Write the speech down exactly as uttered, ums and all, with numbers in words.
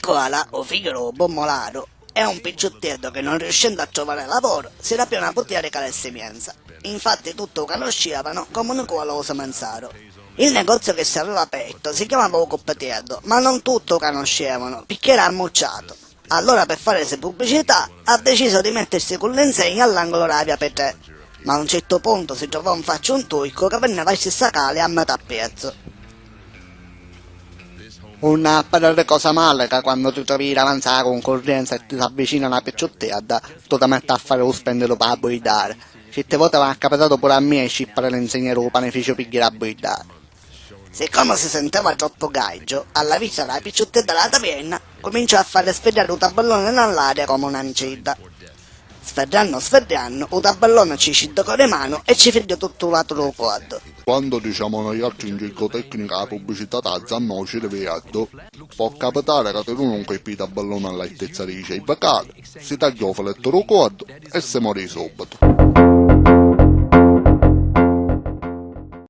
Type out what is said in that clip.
Cuala, u figghiu dû bummularu, è un picciutteddu chi, non riuscennu a truvari lavoru, si dapiò na putia di calessi mienza. Infatti tutti u canusciavanu comu Nicuala u simenzaru. Il negoziu chi s'aveva apertu si chiamava u Cuppitieddu, ma non tutti u canusciavanu, picchì era ammucciatu. Allora, per farisi pubblicità, ha deciso di mettersi cu l'insegna all'angolo dâ via Petrè. Ma a un certu puntu si truvò 'nfacci un turcu ca vinniva a stissacali a metà piezzu. Unni a parrari cosa mali ca quannu ti trovi davanzi a la cuncurrenza e ti s'avvicina na picciuttedda, tu ti metti a fari u spendilu pâ buidari. Certi voti m'ha capitatu puru a mia 'i scippari l'insegna dû panificiu pi jiri a buidari. Siccomu si senteva troppu gaggiu, a la vista dâ picciuttedda dâ taverna, cuminciò a fari sfiddari u tabelluni nall'aria comu n'ancedda. Sfiddannu, sfiddannu, u tabelluni ci sciddicò di manu e ci fiddò tuttu u latu dû coddu. Quannu dicemu noiatri in gergu tecnicu a pubblicità dâ zannociri vieddu, pò capitari ca ti duna un colpu di tabelluni a l'altezza dî cei bacali, si tagghiò u filettu dû coddu e si mori subitu.